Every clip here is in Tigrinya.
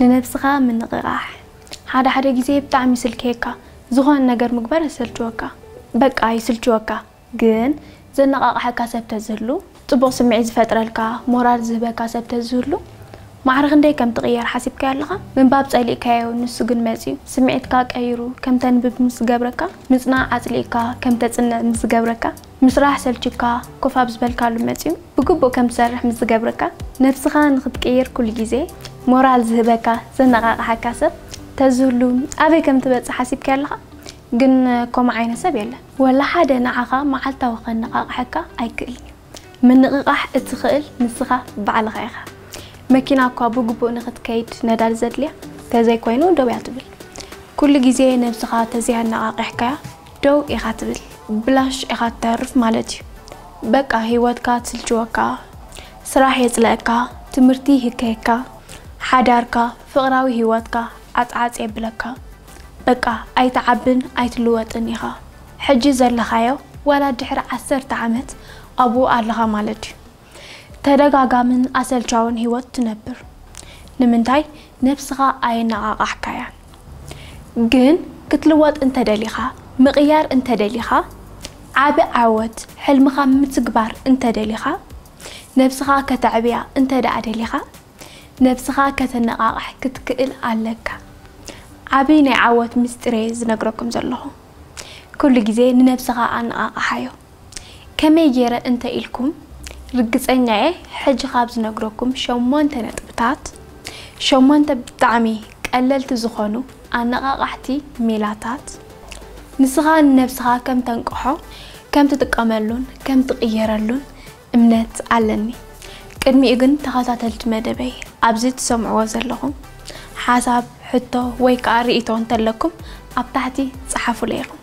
ንነብስኻ ምንቕቓሕ። ሓደ ሓደ ግዜ ብጣዕሚ ይስልክየካ፣ ዝኾነ ነገር ምግባር የሰልችወካ። በቃ ይስልችወካ። ግን ዘነቓቕሐካ ሰብ ተዝህሉ፣ ጽቡቕ ስምዒት ዝፈጥረልካ፣ ሞራል ዝህበካ ሰብ ተዝህሉ፣ ማዕረ ክንደይ ከም ትቕየር ሓሲብካዮ ኣለኻ? ምንባብ ጸሊእካዮ፣ ንሱ ግን መጺኡ ስምዒትካ ቀይሩ ከም ተንብብ ምስ ዝገብረካ፣ ምጽናዕ ኣጽሊእካ ከም ተጽንዕ ምስ ዝገብረካ፣ ምስራሕ ሰልችካ ኮፍ ኣብ ዝበልካሉ መጺኡ ብግቡእ ከም ትሰርሕ ምስ ዝገብረካ፣ ነብስኻ ንኽትቅይር ኩሉ ግዜ ሞራል ዝህበካ፣ ዘነቓቕሓካ ሰብ ተዝህሉ ኣበይ ከም ትበጽሕ ሓሲብካዮ ኣለኻ? ግን ከምኡ ዓይነት ሰብ የለን። ወላ ሓደ ንዓኻ መዓልታዊ ከነቓቕሐካ ኣይክእልን እዩ። ምንቕቓሕ እትኽእል ንስኻ ባዕልኻ ኢኻ። መኪና እኳ ብግቡእ ንኽትከይድ ነዳዲ ዘድልያ ተዘይኮይኑ ደው እያ ትብል። ኩሉ ግዜ ነብስኻ ተዘይኣነቓቒሕካያ ደው ኢኻ ትብል። ብላሽ ኢኻ ትተርፍ ማለት እዩ። በቃ ህይወትካ ትስልችወካ፣ ስራሕ የጽልኣካ፣ ትምህርቲ ይህከየካ፣ ሓዳርካ፣ ፍቕራዊ ህይወትካ ዓጽዓጽ የብለካ። በቃ ኣይትዓብን ኣይትልወጥን ኢኻ። ሕጂ ዘለኻዮ ዋላ ድሕሪ ዓሰርተ ዓመት ኣብኡ ኣለኻ ማለት እዩ። ተደጋጋምን ኣሰልቻውን ህይወት ትነብር። ንምንታይ? ነብስኻ ኣየነቓቓሕካያን። ግን ክትልወጥ እንተደሊኻ፣ ምቕያር እንተደሊኻ፣ ዓቢ ዓወት ሕልምኻ ምትግባር እንተደሊኻ፣ ነብስኻ ከተዕብያ እንተ ደኣ ደሊኻ፣ ነብስኻ ከተነቓቕሕ ክትክእል ኣለካ። ዓቢ ናይ ዓወት ምስጢር እየ ዝነግረኩም ዘለኹ። ኩሉ ግዜ ንነብስኻ ኣነቓቕሓዮ። ከመይ ገይረ እንተ ኢልኩም፣ ርግጸኛ እየ ሕጂ ካብ ዝነግረኩም ሸሞንተ ነጥብታት፣ ሸሞንተ ብጣዕሚ ቀለልቲ ዝኾኑ ኣነቓቓሕቲ ሜላታት፣ ንስኻ ንነብስኻ ከም ተንቅሖ፣ ከም ትጥቀመሉን ከም ትቕየረሉን እምነት ኣለኒ። ቅድሚኡ ግን ተኸታተልቲ መደበይ ኣብዚ ትሰምዕዎ ዘለኹም ሓሳብ፣ ሕቶ ወይ ከኣ ርእይቶ እንተለኩም ኣብ ታሕቲ ጸሓፉለይ ኢኹም።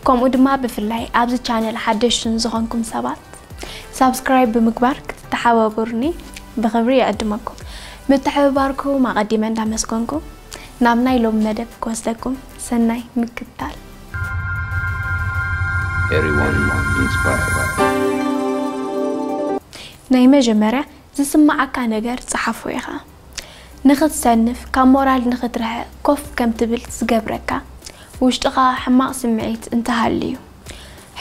ከምኡ ድማ ብፍላይ ኣብዚ ቻነል ሓደሽቲ ንዝኾንኩም ሰባት ሳብስክራይብ ብምግባር ክትተሓባበሩኒ ብኽብሪ ይዕድመኩም። ምትሕብባርኩም ኣቐዲመ እንዳመስገንኩ ናብ ናይ ሎሚ መደብ ክወስደኩም ሰናይ ምክትታል። Everyone inspired. ናይ መጀመርያ ዝስምዓካ ነገር ጸሓፎ ኢኻ። ንኽትሰንፍ፣ ካብ ሞራል ንኽትርሕቕ ኮፍ ከም ትብል ዝገብረካ ውሽጥኻ ሕማቕ ስምዒት እንተሃልዩ።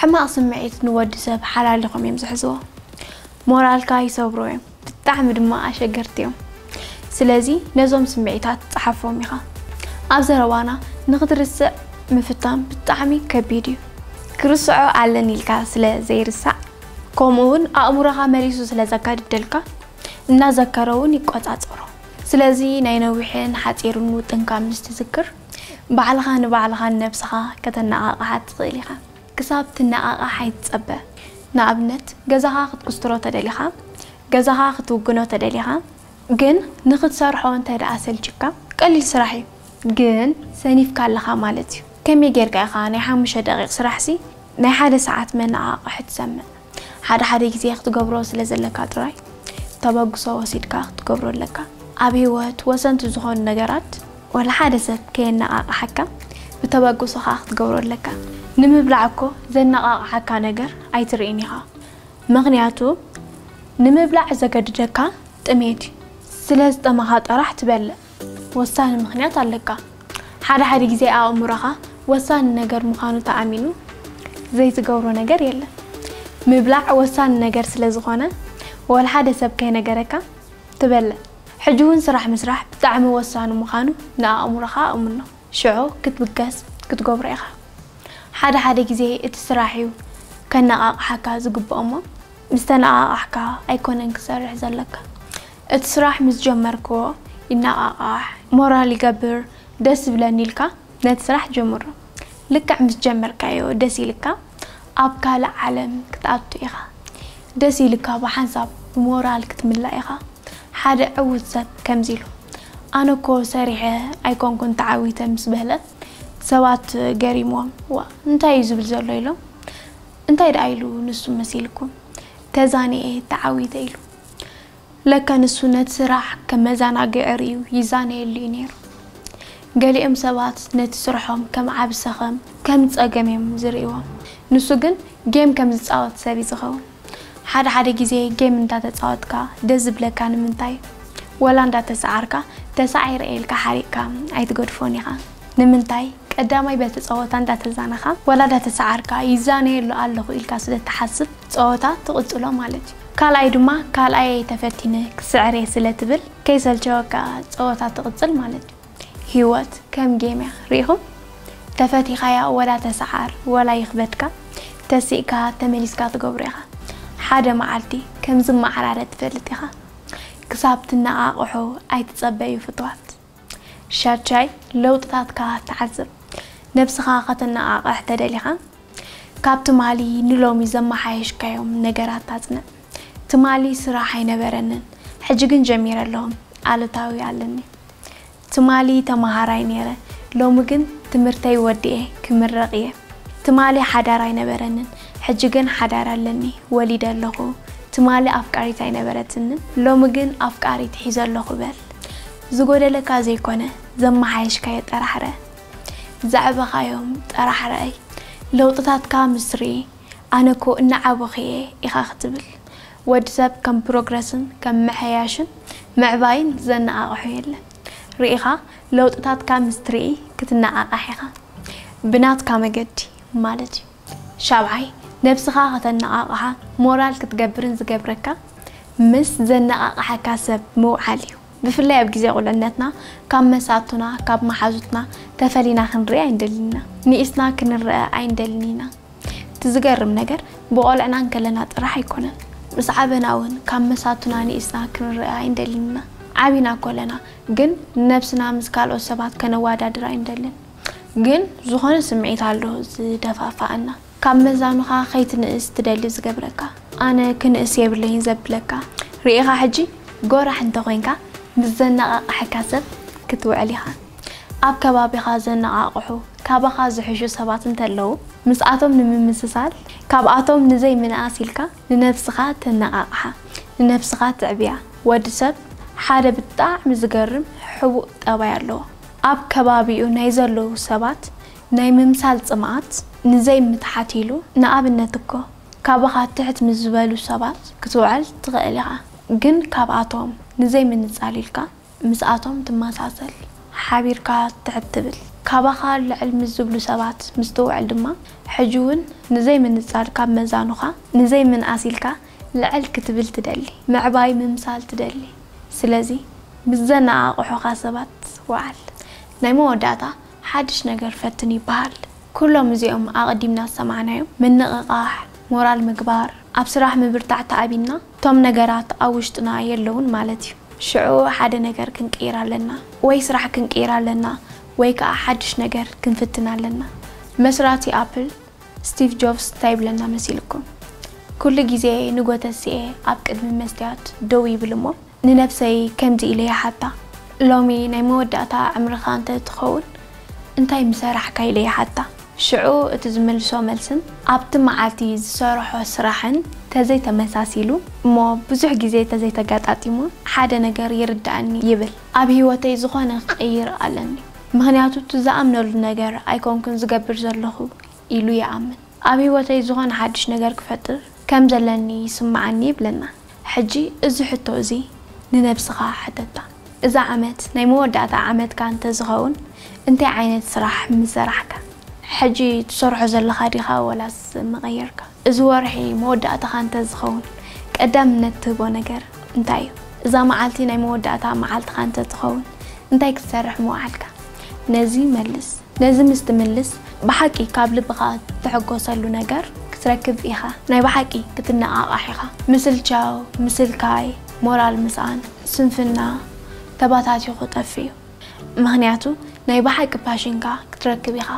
ሕማቕ ስምዒት ንወዲ ሰብ ሓላሊኾም እዮም ዝሕዝዎ። ሞራልካ ይሰብሩ እዮም። ብጣዕሚ ድማ ኣሸገርቲ እዮም። ስለዚ ነዞም ስምዒታት ጸሓፎም ኢኻ። ኣብ ዘረባና ንኽትርስዕ ምፍታን ብጣዕሚ ከቢድ እዩ። ክርስዖ ኣለኒ ኢልካ ስለ ዘይርሳዕ፣ ከምኡ እውን ኣእምሮኻ መሊሱ ስለ ዘጋድደልካ፣ እናዘከረ እውን ይቆጻጸሮ። ስለዚ ናይ ነዊሕን ሓጺርን ውጥንካ ምስ ትዝክር፣ ባዕልኻ ንባዕልኻን ነብስኻ ከተነቓቕሓ ትኽእል ኢኻ። ክሳብ ትነቓቓሕ ኣይትጸበ። ንኣብነት፣ ገዛኻ ክትኩስትሮ ተደሊኻ፣ ገዛኻ ክትውግኖ ተደሊኻ፣ ግን ንኽትሰርሖ እንተ ደኣ ሰልችካ፣ ቀሊል ስራሕ እዩ። ግን ሰኒፍካ ኣለኻ ማለት እዩ። ከመይ ጌርካ ኢኻ ናይ ሓሙሽተ ደቂቕ ስራሕሲ ናይ ሓደ ሰዓት መነቓቕሒ ትሰምዕ? ሓደ ሓደ ግዜ ክትገብሮ ስለ ዘለካ ጥራይ ተበግሶ ወሲድካ ክትገብሮ ኣለካ። ኣብ ህይወት ወሰንቲ ዝኾኑ ነገራት ወላ ሓደ ሰብ ከየነቓቕሓካ ብተበግሶኻ ክትገብሮ ኣለካ። ንምብላዕ እኮ ዘነቓቕሓካ ነገር ኣይትርእን ኢኻ። ምኽንያቱ ንምብላዕ ዘገድደካ ጥሜት እዩ። ስለ ዝጠመኻ ጥራሕ ትበልዕ ወሳኒ ምኽንያት ኣለካ። ሓደ ሓደ ግዜ ኣእምሮኻ ወሳኒ ነገር ምዃኑ ተኣሚኑ ዘይትገብሮ ነገር የለን። ምብላዕ ወሳኒ ነገር ስለ ዝኾነ ወላ ሓደ ሰብ ከይነገረካ ትበልዕ። ሕጂ እውን ስራሕ ምስራሕ ብጣዕሚ ወሳኒ ምዃኑ ንኣእምሮኻ ኣእምኖ። ሽዑ ክትብገስ ክትገብሮ ኢኻ። ሓደ ሓደ ግዜ እቲ ስራሕ እዩ ከነቓቕሓካ ዝግብኦ እሞ ምስ ተነቓቓሕካ ኣይኮነን ክትሰርሕ ዘለካ። እቲ ስራሕ ምስ ጀመርክዎ ይነቓቓሕ፣ ሞራል ይገብር፣ ደስ ይብለኒ ኢልካ ነቲ ስራሕ ጀምሮ። ልክዕ ምስ ጀመርካዮ ደስ ኢልካ ኣብ ካልእ ዓለም ክትኣቱ ኢኻ። ደስ ኢልካ ብሓንሳብ ብሞራል ክትምላእ ኢኻ። ሓደ ዕዉት ሰብ ከምዚ ኢሉ፣ ኣነ እኮ ሰሪሐ ኣይኮንኩን ተዓዊተ ምስ በለ ሰባት ገሪምዎም፣ ዋ እንታይ እዩ ዝብል ዘሎ ኢሎም፣ እንታይ ደኣ ኢሉ ንሱ መሲልኩም፣ ተዛኒኤ ተዓዊተ ኢሉ። ለካ ንሱ ነቲ ስራሕ ከም መዘናግዒ ርእዩ ይዛነየሉ እዩ ነይሩ። ገሊኦም ሰባት ነቲ ስርሖም ከም ዓቢ ሰኸም፣ ከም ጸገም እዮም ዝርእይዎ። ንሱ ግን ጌም ከም ዝጻወት ሰብ እዩ ዝኸውን። ሓደ ሓደ ግዜ ጌም እንዳተጻወትካ ደስ ዝብለካ ንምንታይ? ወላ እንዳተሰዓርካ ተሳዒረ ኢልካ ሓሪቕካ ኣይትገድፎን ኢኻ። ንምንታይ? ቀዳማይ በቲ ጸወታ እንዳተዛነኻ ዋላ እንዳተሰዓርካ ይዛነየሉ ኣለኹ ኢልካ ስለ እትሓስብ ጸወታ ትቕጽሎ ማለት እዩ። ካልኣይ ድማ ካልኣይ ተፈቲነ ክስዕር እየ ስለ ትብል ከይሰልቸወካ ጸወታ ትቕጽል ማለት እዩ። ህይወት ከም ጌም እያ። ርኢኹም? ተፈቲኻያ ወላ ተሰዓር ወላ ይኽበድካ ተሲእካ ተመሊስካ ትገብሮ ኢኻ። ሓደ መዓልቲ ከም ዝመዓራረ ትፈልጥ ኢኻ። ክሳብ ትነቓቕሑ ኣይትጸበዩ ፍትዋት። ሻድሻይ ለውጥታትካ ተዓዘብ። ነብስኻ ከተነቓቕሕ ተደሊኻ ካብ ትማሊ ንሎሚ ዘመሓየሽካዮም ነገራት ኣጽንዕ። ትማሊ ስራሕ ኣይነበረንን፣ ሕጂ ግን ጀሚረ ኣለኹ፣ ኣሉታዊ ኣለኒ። ትማሊ ተመሃራይ ነይረ፣ ሎሚ ግን ትምህርተይ ወዲኤ ክምረቕ እየ። ትማሊ ሓዳር ኣይነበረንን፣ ሕጂ ግን ሓዳር ኣለኒ፣ ወሊደ ኣለኹ። ትማሊ ኣፍቃሪት ኣይነበረትንን፣ ሎሚ ግን ኣፍቃሪት ሒዘ ኣለኹ በል። ዝጎደለካ ዘይኮነ ዘመሓየሽካዮ ጥራሕ ርእ። ዘዕበኻዮም ጥራሕ ርኣይ። ለውጥታትካ ምስ ርኢ ኣነ እኮ እናዓበኹ እየ ኢኻ ክትብል። ወዲ ሰብ ከም ፕሮግረስን ከም ምሕያሽን ምዕባይን ዘነቓቕሖ የለን። ርኢኻ ለውጥታትካ ምስ ትርኢ ክትነቓቓሕ ኢኻ። ብናትካ መገዲ ማለት እዩ። ሻብዓይ ነብስኻ ከተነቓቕሓ ሞራል ክትገብርን ዝገብረካ ምስ ዘነቓቕሓካ ሰብ ምውዓል እዩ። ብፍላይ ኣብ ግዜ ቁልዕነትና ካብ መሳቱና ካብ መሓዙትና ተፈሊና ክንርኢ ኣይንደልን ኢና። ንኢስና ክንረአ ኣይንደልን ኢና። እቲ ዝገርም ነገር ብቆልዕና እንከለና ጥራሕ ኣይኮነን፣ ምስ ዓበና እውን ካብ መሳቱና ንኢስና ክንረአ ኣይንደልን ኢና። ዓቢና ኮለና ግን ነብስና ምስ ካልኦት ሰባት ከነወዳድር ኣይንደልን። ግን ዝኾነ ስምዒት ኣሎ ዝደፋፍኣና። ካብ መዛኑኻ ከይትንእስ ትደሊ ዝገብረካ፣ ኣነ ክንእስ የብለይን ዘብለካ ርኢኻ ሕጂ ጎራሕ እንተኾይንካ ምስ ዘነቓቕሐካ ሰብ ክትውዕል ኢኻ። ኣብ ከባቢኻ ዘነቓቕሑ ካባኻ ዝሕሹ ሰባት እንተለዉ ምስኣቶም ንምምስሳል ካብኣቶም ንዘይምንኣስ ኢልካ ንነብስኻ ተነቓቕሓ፣ ንነብስኻ ትዕብያ። ወዲ ሰብ ሓደ ብጣዕሚ ዝገርም ሕቡእ ጠባይ ኣለዎ። ኣብ ከባቢኡ ናይ ዘለዉ ሰባት ናይ ምምሳል ጽምኣት ንዘይምትሓት ኢሉ ንኣብነት እኮ ካባኻ ትሕት ምስ ዝበሉ ሰባት ክትውዕል ትኽእል ኢኻ። ግን ካብኣቶም ንዘይምንጻል ኢልካ ምስኣቶም ትመሳሰል። ሓቢርካ ትሕት ትብል። ካባኻ ልዕል ምስ ዝብሉ ሰባት ምስ ትውዕል ድማ ሕጂ እውን ንዘይምንጻል ካብ መዛኑኻ ንዘይምንኣስ ኢልካ ልዕል ክትብል ትደሊ። ምዕባይ ምምሳል ትደሊ። ስለዚ ምስ ዘነቓቕሑኻ ሰባት ውዓል። ናይ መወዳእታ ሓድሽ ነገር ፈትን ይበሃል። ኩሎም እዚኦም ኣቐዲምና ዝሰማዕናዮም ምንቕቓሕ፣ ሞራል ምግባር፣ ኣብ ስራሕ ምብርታዕ ተኣቢና እቶም ነገራት ኣብ ውሽጥና የለውን ማለት እዩ። ሽዑ ሓደ ነገር ክንቅይር ኣለና፣ ወይ ስራሕ ክንቅይር ኣለና፣ ወይ ከዓ ሓድሽ ነገር ክንፍትን ኣለና። መስራቲ ኣፕል ስቲቭ ጆብስ እንታይ ይብለና መሲልኩም? ኩሉ ግዜ ንጎተሲኤ ኣብ ቅድሚ መስትያት ደው ይብል እሞ ንነብሰይ ከምዚ ኢለ ይሓታ፣ ሎሚ ናይ መወዳእታ ዕምርኻ እንተ ትኸውን እንታይ ምሰራሕካ ኢለ ይሓታ። ሽዑ እቲ ዝመልሶ መልስን ኣብቲ መዓልቲ ዝሰርሖ ስራሕን ተዘይተመሳሲሉ እሞ ብዙሕ ግዜ ተዘይተጋጣጢሙ ሓደ ነገር ይርድኣኒ ይብል። ኣብ ህይወተይ ዝኾነ ክቕይር ኣለኒ፣ ምኽንያቱ እቲ ዝኣምነሉ ነገር ኣይኮንኩን ዝገብር ዘለኹ ኢሉ ይኣምን። ኣብ ህይወተይ ዝኾነ ሓድሽ ነገር ክፈጥር ከም ዘለኒ ይስምዓኒ ይብለና። ሕጂ እዚ ሕቶ እዚ ንነብስኻ ሕተታ። እዛ ዓመት ናይ መወዳእታ ዓመትካ እንተዝኸውን እንታይ ዓይነት ስራሕ ምሰራሕካ? ሕጂ ትሰርሖ ዘለኻ ዲኻ ወላስ ምቐየርካ? እዚ ወርሒ መወዳእታኻ እንተዝኸውን ቀዳምነት ትህቦ ነገር እንታይ እዩ? እዛ መዓልቲ ናይ መወዳእታ መዓልትኻ እንተትኸውን እንታይ ክትሰርሕ ምወዓልካ? ነዚ መልስ። ነዚ ምስ ትምልስ ብሓቂ ካብ ልብኻ ትሕጎሰሉ ነገር ክትረክብ ኢኻ። ናይ ብሓቂ ክትነቓቓሕ ኢኻ። ምስልቻው፣ ምስልካይ፣ ሞራል ምስኣን፣ ስንፍና ተባታቲኹ ጠፊኡ። ምኽንያቱ ናይ ብሓቂ ፓሽንካ ክትረክብ ኢኻ።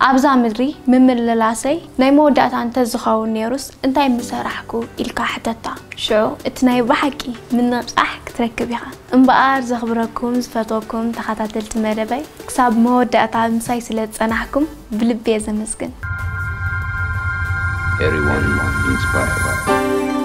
ኣብዛ ምድሪ ምምልላሰይ ናይ መወዳእታ እንተዝኸውን ነይሩስ እንታይ ምሰራሕኩ ኢልካ ሕተታ። ሽዑ እቲ ናይ ብሓቂ ምንቕቓሕ ክትረክብ ኢኻ። እምበኣር ዘኽብረኩም ዝፈትወኩም ተኸታተልቲ መደበይ ክሳብ መወዳእታ ምሳይ ስለ ዝጸናሕኩም ብልቢ እየ ዘመስግን። Everyone inspired.